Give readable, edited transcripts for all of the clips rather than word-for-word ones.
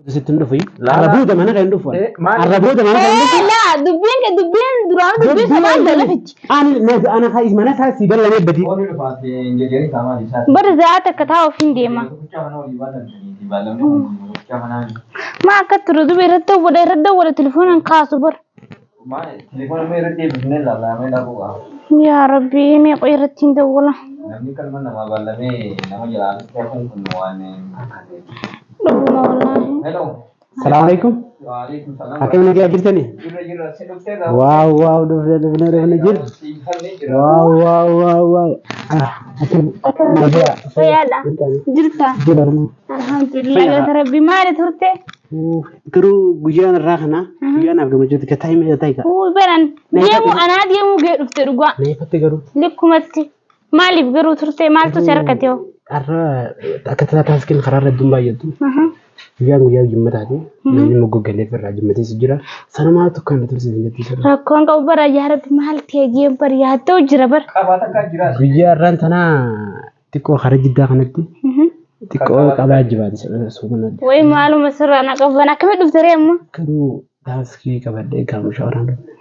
Sitti hin dhufu. Arra booda mana kan hin dhufu. Arra booda mana kan hin dhufu. Laa dubbiin kee dubbiin duraan dubbii sabaan dalafichi. Ani ana mana isaa si ballamee badii. Ooluu dhufaaf hin jejjerin qaamaa isaati. Bar za'a takka taa'u ofiin deema. Tokkicha mana olii baalamtanii baalamni kun tokkicha manaa. Maa akka ture duba irratti dawwala irratti dawwala telefoonaan kaasu bar. Maal telefoona mee irratti deebifnee laallamee dhabuu qaba. Yaa Rabbi meeqa irratti hin dawwala. Namni kalma namaa baalamee nama jalaa hafuun kun waan hin fakkaanne. Dhuguma wallaahi. Hello. Salaamu alaikum. Waalaikum salaam. Akkam nagaa jirtanii? Jirra jirra si dhuftee gaafa. Waaw waaw dhufne dhufne dhufne jirra. Siifannee jira. Waaw waaw waaw waaw. Ah, akkam nagaa. Fayyaadha. Jirta. Jira. Alhamdulillah galata Rabbi maali turte? Garuu guyyaan irraa kana guyyaan naaf gammachuuti ka taa'ee mee taa'e ka. Uu baran deemu anaa deemuu gee dhufte dhugaa. Na ifatti garuu. Likkumatti maaliif garuu turte maaltu si harkate hoo? Har'a akka tasaa taaskiin karaa irra hedduun baay'attu. Guyyaan guyyaa jimmataati. Namni moggoggalee irraa jimmatees jira. Sanumaatu kan na tursiisan jetti sirra. Rakkoon qabu bara yaa Rabbi maal ta'e jee bar yaaddoo jira bar. Qabaata akka jiraas. Guyyaa har'aan tanaa xiqqoo karaa jiddaa kanatti xiqqoo qabaa jibaati suuqna. Wayi maaluma sirraa na qaban akkamitti dhufte ree amma? Garuu taaskii qabadhee gaafa shawaraan dhufne.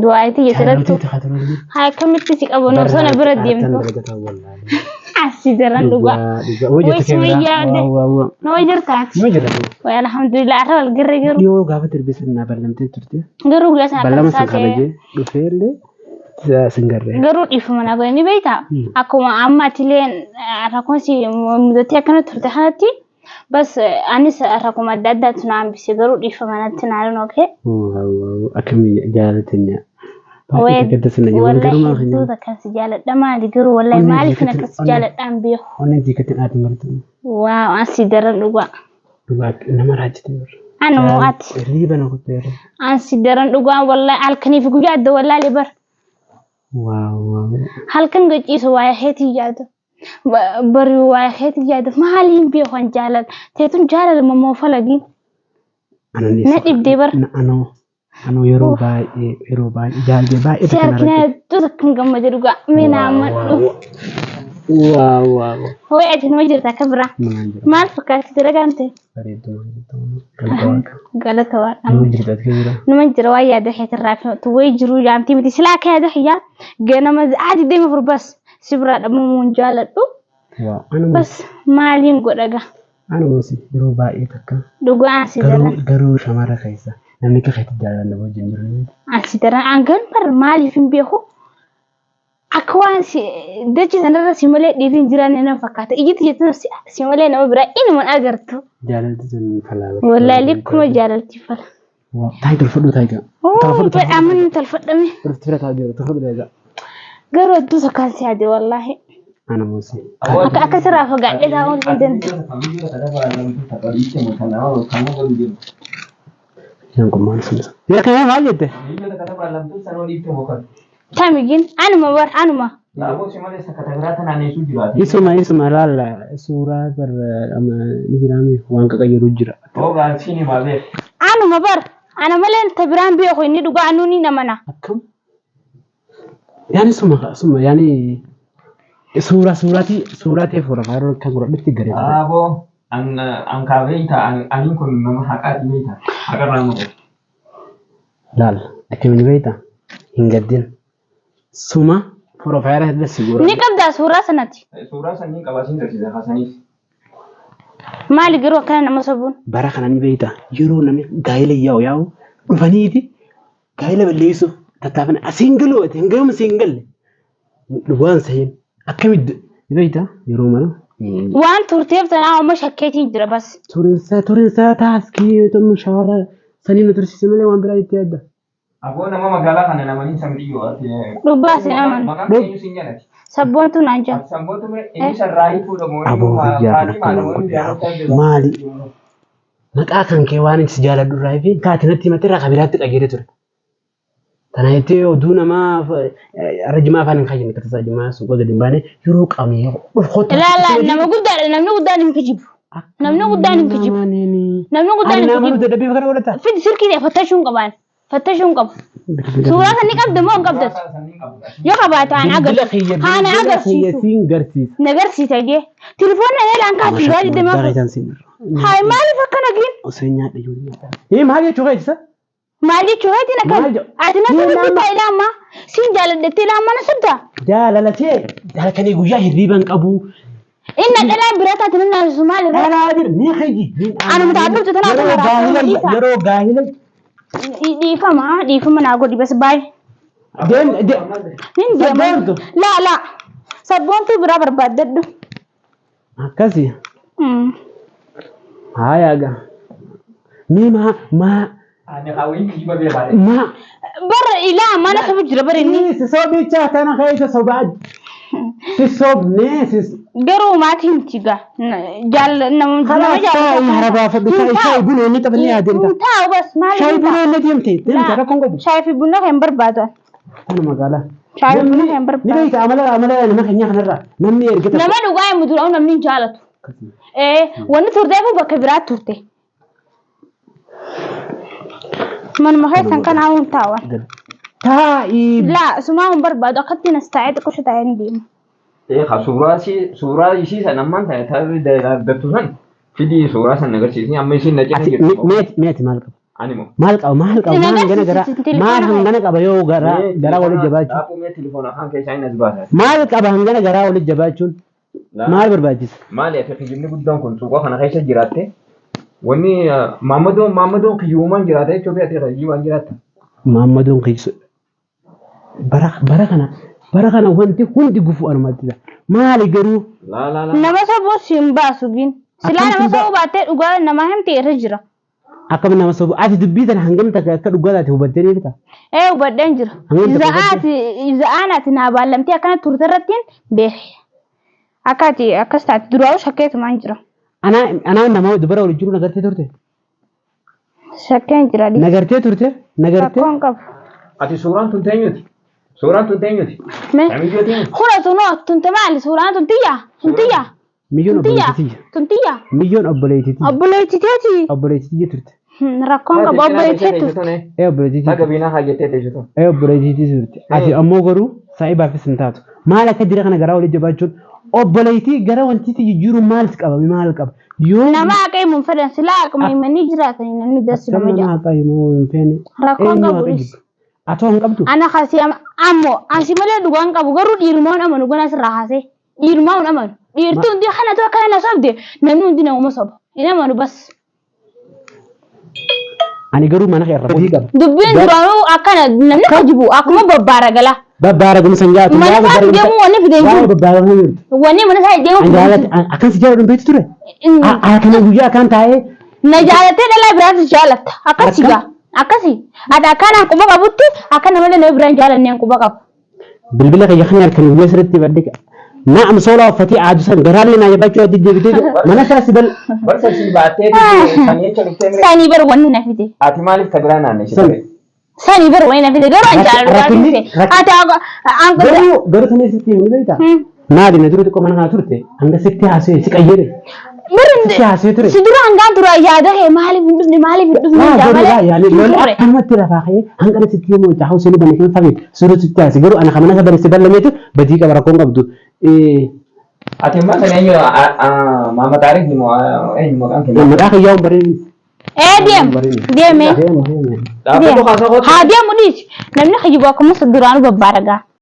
Du'aayitii jechuudhattu. Jaalaltii takka Haa akkamitti si qaban osoo na bira deemtu? Asi daran dhugaa. Dhugaa hojjeta Wayi suma yaade. Waa Nama jirtaati. Nama jirta. Wayi alhamdulillah har'a wal garre garuu. Dhiyoo gaafa darbe sana ballamtee turte. Garuu guyyaa sana Ballama akka sun tasaa ta'e. kabajee dhufee illee sin garree. Garuu dhiifama naa godhe ni beektaa? Akkuma amma atilee rakkoon si mudatee akkana turte kanatti bas anis rakkuma adda addaatu na hambise garuu dhiifama natti naa hin ookee. Akkamii jaalatenya. Baay'ee gadda sana jiru. Wallahi Garuu maal hedduu takkan si jaaladha maali garuu wallahi Onneen maaliif diikatin- akkas si jaaladhaan beeku. Onneen diikatin ati martu. Waaw asi daran dhugaa. Dhugaa nama raajite jirra. Anuma ati. Riiba na kutte jirra. Ansi daran dhugaa wallahi halkaniif guyyaa adda wallaalee bar. Waaw waaw. Halkan gachiisu waa'ee keetii yaadu. Bari'u waa'ee keetii yaadu maaliin beeku an jaalala. Teetun jaalala mamoo falagin. Anan Na dhibdee bar. Anoo anoo yeroo baay'ee yeroo baay'ee jaallee baay'ee Si takka na harkina rakkate. hedduu takkan gammade dhugaa. Mee naa madhu. Waaw waaw. Hooyi ati nama jirta akka biraa. Maal jira? Maal fakkaatti dalagaan ta'e? Bareedduu maal jirta? Galata waaqa. Galata waaqaa. Nama jirta ati jira. Nama jira waan yaada keetirraa fi wayii jiruu jaamtii miti. Silaa akka yaada kiyyaa ganama adii deema furbas si biraa dhabamuun jaaladhu. Waaw. Anuma Bas maaliin godha gaa? anuma si yeroo baay'ee takka Dhugaa ansi garuu daran. garuu shamara keessa namni akka keetti jaalanna wajjin jiru. Ansi daran hangan bar maaliif hin beeku? Akka waan si dachi sanarra si malee dhiirri hin jiraanne nama fakkaata. Ijji jettu si malee nama biraa inuma agartu. Jaalalti sun falaa. Wallaahi likkuma jaalalti fala. Taayi tolfadhu taayi gaa. Tolfadhu tolfadhu. Badhaaman tolfadhame. Tolfadhu fira taa'u jiru tolfadhu taayi gaa. Garuu hedduu takkaan si yaade wallaahi. Anuma si. Akka akka sirraa fagaadhee taa'uu hin danda'u. Isaan kun maal sun? Yaa kana maal jette? Tamigin anuma bar anuma. Isuma isuma laalla suuraa bar ni jiraame waan qaqayyaru jira. Anuma bar ana malee ta biraan beeku inni dhugaa anuu ni namana. Akkam? Yaani suma suma yaani suuraa suuraatii suuraa ta'e fuula faayiroo kan godhadhutti garee. Aboo an kaa beektaa aniin kun nama haqaati beektaa haqarraa maqu. Laal akkamiin beektaa hin gaddin suma piroofaayila irra si Ni godhadhu. qabdaa suuraa sanatti. Suuraa sanii qabaa siin garsiisa haasaniif. Maali garuu akkana nama sobuun? Bara kana ni beektaa yeroo namni gaa'ela yaa'u yaa'u dhufaniiti gaa'ela balleessuuf tattaafan asiin galuu ati hin galuma siin galle dhugaan sahin akkamitti ni beektaa yeroo mana. Waan turteef tanaa amma shakkeetiin jira bas. Turinsaa turinsaa taaskii tommu shawara sanii nu tursiise malee waan biraa itti yaadda. Aboo nama magaalaa kana namanii samdiyyoo ati. Dhugaa sin amanu. Maqaan keenyu siin jedhati. Sabboontu naan jedhu. Samboota bira inni sarraayii fuudhamu. Aboo biyyaa kana akkana godhe maali? Maqaa kan kee waan si jaaladhu irraa fi kaati natti himate irraa kabiraatti dhageere ture. Tana jettee oduu namaa har'a jimaa afaan hin kaayyanne akka tasaa jimaa suuqa gadi hin baane yeroo qabne dhufkoota. Ilaalaa nama guddaadha namni guddaan hin kijibu. Namni guddaan hin kijibu. Namni guddaan Ani hin nama kijibu. nuti dadhabbii kana godhata. Fidi silkii ta'e fattashuu hin qabaan. Fattashuu hin qabu. Suuraa san ni qabda moo hin qabdatu? Yoo qabaate ana Bilbila agarsiisu. kiyya Haa na bilbila kiyya agarsiisu. siin garsiisa. Na agarsiisa jee. Telefoonni na eelaan kaatu gaari deemaa. Darajaan siin irra. Hayi maaliif akkana giin? Osoo hin nyaadhe ijoollee nyaadha. Ee maal jechuu keessa? Maal jechuu keetiin Maal akkana? jedhu? Ati na Ni sobdii nama- ta'e ilaa Siin jaaladhettee ilaa mana sobdaa? Jaalala ta'e halkanii guyyaa hirriiba hin qabu. Inni dhalaan biraa taate namni naasisu maal irraa? Dhalaa jira ni hayyi. Anuma taatu tanaatu Yeroo maraata gaahila dhiisa. yeroo gaahila Dhiifama dhiifama naa godhi bas baay'ee. deem deem. Nin deema. Sabboontu. Laa laa. Sabboontuu biraa barbaaddadhu. Akkasi. Haaya gaa. Mee maa maa Ani hawwiin kijiba beekaadha. maa. Bara ilaa mana sobu jira bara inni. Si sobicha tana keessa sobaa. Si sobnee si. Garuu maatii miti gaa. Jaal nama nama Kalaas taa'ii hara baafadhu taa'ii shaayii buna inni taphannee adeemta. Taa'u bas maal Shaayii buna inni deemte deemte rakkoon qabu. Shaayii fi buna kan barbaadu. Kana magaalaa. Shaayii buna kan Ni barbaadu. beekta amala amala nama keenyaa kanarraa namni erga tokko. Nama dhugaa himu dura namni hin jaalatu. Ee wanni turteefu bakka biraatti turte. Manuma keessan kan haawun taa'an. Taa'ii. Laa sumaa hin barbaadu akkatti nas taa'ee xiqqoo taa'ee hin deemu. Ee ka suuraa isii suuraa isii san ammaan tana taa'ee argattu san fidii suuraa san agarsiisni amma isiin na cina Ati jirtu. meeti maal qaba? Ani moo. Maal qaba maal qaba maal hangana garaa maal hangana qaba yoo garaa garaa walitti jabaachuun Dhaabuu mee telefoona afaan keessaa inni as baasa. maal qaba hangana garaa walitti jabaachuun maal barbaachisa? Maali ati kijibni guddaan kun suuqa kana keessa jiraatte wanni maammadoon maammadoon kijibumaan jiraata jechuun ati kijibaan jiraatta. Maammadoon keessa bara bara kana bara kana wanti hundi gufuu anumatti ta'a. Maali garuu Laa laa laa. Nama sobuu si hin baasu gin. Silaa Akkam nama si ba- sobuu baattee dhugaa namaa himte irra jira. Akkam nama sobu ati dubbii tana hangam takka akka dhugaa taate hubattee ni beektaa? Ee hubadheen jira. Hangam takka Za'aati za'aan ati naa baallamtee akkana turte irrattiin beeke. Akka ati akkas taate duraa'u shakkeetumaan jira. Anaa anaa nama dubara waliin jiru nagartee turte? Shakkeen jira. Nagartee turte? Nagartee? Rakkoon qabu. Ati suuraan tun teenyuti. Suuraan tun teenyuti. Mee Kamiyyoo teenyu. kuna tunoo tunte maali suuraan tun tiyya tun tiyya Miyyoon tun tiyya obboleettii tiyya. tun tiyya Miyyoon obboleettii tiyya. obboleettii teeti. Obboleettii tiyya turte. Rakkoon qabu obboleettii turte. Ee obboleettii Taga tiyya. biinaa hajjettee teessu tun. Ee obboleettii turte. Ati ammoo garuu saa'ibaafis hin taatu. Maal akka jira kana garaa walitti jabaachuun obboleettii gara wantiitti jijjiiruun maal qaba? Maal qaba? Yoo Nama haqa himuun fedhan silaa haquma himanii jiraatanii namni darsi akkam nama nama ja'a. haqa himuu hin feene. Rakkoon Eenyu qabu haqa dhis. jibba? Atoo hin qabdu? Ana kasii ammoo ansi malee dhugaan qabu garuu dhiirumaa hin amanu gana sirraa haasee dhiirumaa hin amanu. Dhiirti hundi kanatu akkana na sobde namni hundi namuma soba hin amanu bas. Ani garuu mana kee irra badii qaba. Dubbiin duraanuu akkana namni kajibu akkuma babbaara gala. Babbaara gumsa hin jaatu. Mana isaa deemuu wanni fide hin Waa'ee jiru. babbaara gumsa hin jirtu. Wanni mana isaa deemuu An fide hin jaalate jiru. akkan si jaaladhu hin beektu ture. Akkana guyyaa akkaan taa'ee Na jaalattee dhalaa biraatti jaalatta. Akkasi Akkam? gaa. Akkasi. Ati akkanaan quba qabutti akka namallee nama biraan jaalanneen quba qabu. Bilbila kiyya kan halkan guyyaa sirriitti badde naam soolaa uffatee aadu san garaallee naa jabaachuu addi deebitee mana isaa si bal Barsa sii baattee sanii jecha dhuftee mire. Sanii bar wanni na fide. Ati maaliif ta biraa naannessite? San. Sanii bar wanni na fide garuu an jaaladhu Rakkinni- gaafise. rakkinni- Ati an Garuu garuu sanii sitti himni beektaa? Maali na dura xiqqoo mana kana turte hanga sitti haasee si qayyade. Sitti haasee ture. Si dura hangaan tura yaada kee maaliif hin dhufne maaliif hin dhufne Waa jaa garuu malee laa yaani hin lolli turre. akkanumatti lafaa ka'ee hanga sitti himuu itti haasee ni bane kan fageet suurri sitti haasee garuu ana kan mana isa bane si ballameetu badii qaba rakkoon qabdu. Ati ammaa sana eenyu maama taariif moo eenyu maqaan kee? Maqaa kiyyaa hin bareedin. Ee deem deemee Deema deema. Dhaabbatu kaasa kootu. haa deemu dhiisi namni kijibu akkuma duraanuu babbaaragaa.